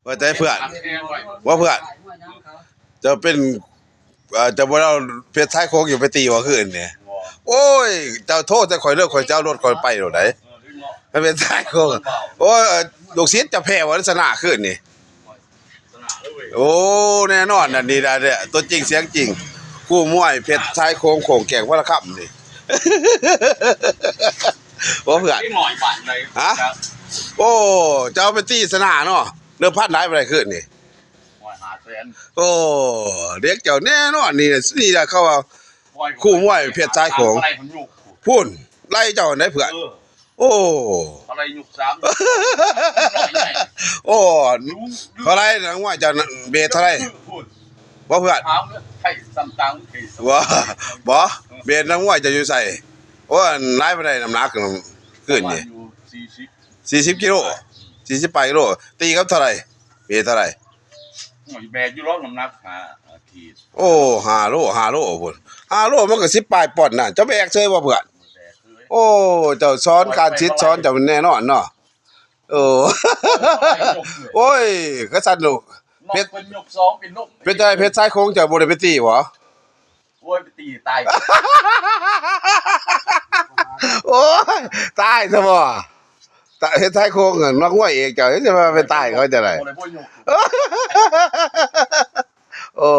ວ່າແຕ່ເພື່ອນ ວ່າເພື່ອນ ເຈົ້າເປັນ ເອີ ເຈົ້າບໍ່ໄດ້ເອົາເພັດຊາຍໂຄງຢູ່ໄປຕີວ່າຄືນນີ້? ໂອ້ຍ ເຈົ້າໂທໃສ່ຂ້ອຍເດີ ຂ້ອຍຈະເອົາລົດຂ້ອຍໄປໂລດໃດ໋ ໃຫ້ເພັດຊາຍໂຄງ. ໂອ້ຍ ລູກສິດຈະແພ້ວ່າຊະນະຄືນນີ້. ໂອ້ ແນ່ນອນ ອັນນີ້ລະເດ້ ຕົວຈິງສຽງຈິງ ຄູ່ມວຍເພັດຊາຍໂຄງ ໂຂງແກ້ງວະລະຄຳນີ້. ບໍ່ເພື່ອນ ເດັກນ້ອຍບ້ານໃດ ຮະ? ໂອ້ ເຈົ້າໄປຕີຊະນະເນາະ ເດີມພັນຫຼາຍປານໃດຄືນນີ້? ຮ້ອຍຫ້າແສນ. ໂອ້ ເດັກເຈົ້າແນ່ນອນນີ້ ນີ້ລະເຂົາວ່າ ຄູ່ມວຍເພັດຊາຍໂຂງ ພຸ້ນ ໄລ່ເຈົ້າຫັ້ນໃດ໋ເພື່ອນ. ເອີ ໂອ້ ເທົ່າໃດຍຸກສາມ ໂອ້ ເທົ່າໃດນະ ງວດເຈົ້າເບດເທົ່າໃດ? ບໍ່ເພື່ອນ ຖາມເລີຍ ໄທສ່ຳຕ່າງປະເທດ ບໍ່ ບໍ່ ເບດນະ ງວດເຈົ້າຢູ່ໃສ? ໂອ້ ອັນຫຼາຍປານໃດນ້ຳໜັກຄືນນີ້? ປະມານຢູ່ສີ່ສິບ ສີ່ສິບກິໂລ ສີ່ສິບປາຍກິໂລ ຕີກັບເທົ່າໃດ? ເບດເທົ່າໃດ? ໂອ້ຍ ແບກຢູ່ດອກນ້ຳໜັກຫ້າ ອ່າ ຂີດ. ໂອ້ ຫ້າໂລ ຫ້າໂລພຸ້ນ ຫ້າໂລມັນກໍສິບປາຍປອນນະ ເຈົ້າແບກເຊີຍບໍ່ເພື່ອນ? ແບກເຊີຍ. ໂອ້ ເຈົ້າສອນການສິດສອນເຈົ້າແນ່ນອນເນາະ. ໂອ້ ໂອ້ຍ ກະຊັ້ນລູກ ເພັດ ເພິ່ນຍົກສອງເປັນລົມ. ເປັນຈັ່ງໃດ ເພັດຊາຍໂຄງເຈົ້າບໍ່ໄດ້ໄປຕີບໍ່? ໂອ້ຍ ໄປຕີຕາຍ. ໂອ້ຍ ຕາຍຊະບໍ່? ຕາຍ ເຮັດຊາຍໂຄງນອກງວຍເອງ ເຈົ້າຊິວ່າໄປຕາຍເຂົາຈັ່ງໃດ? ບໍ່ໄດ້ບໍ່ຍົກ. ໂອ້